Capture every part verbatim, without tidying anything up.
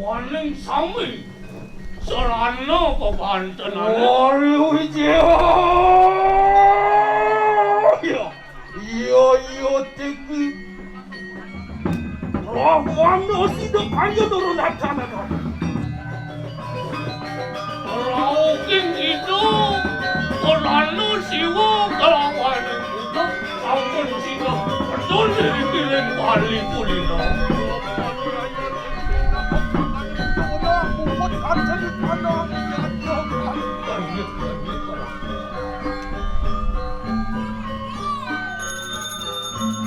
Aning sami sarana pabantenan. Waduh, iya. Iya, iya, iya, teki. Lawan sida kaya durunatanakan. Rauking ida, Purana Siwa kalawan Buddha sampun sida peduli ring Bali Kulina.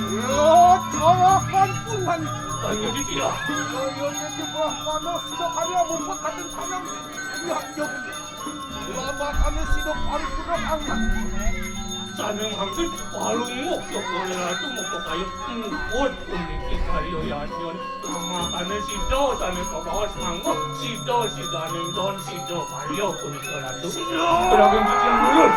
Ya, carakan Tuhan. Ayo, Ditya. Ya, ya, ya, ya, Brahmana, sida kaya mumput kating tanang. Ya, ya, ya. Lamakane sida paripurna angkat. Sane mangkin palungguh ya Ratu maka kaya mumput puniki karya yadnya. Lamakane sida sane kabaos mangga, sida sidaning don sida karya punika Ratu. Sida. Raden Ditya lurus.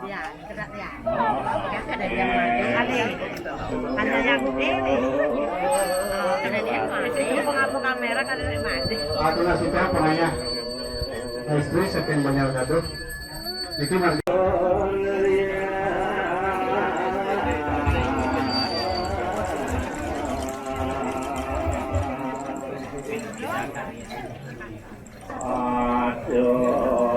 Ya, gerak ya. Ada yang maju, ada yang, ada yang ini. Oh, ada yang maju. Itu pengapung kamera kan ada yang maju. Atuh nasibnya apa nanya? Istri saking banyak gaduh. Itu nanti. Aduh.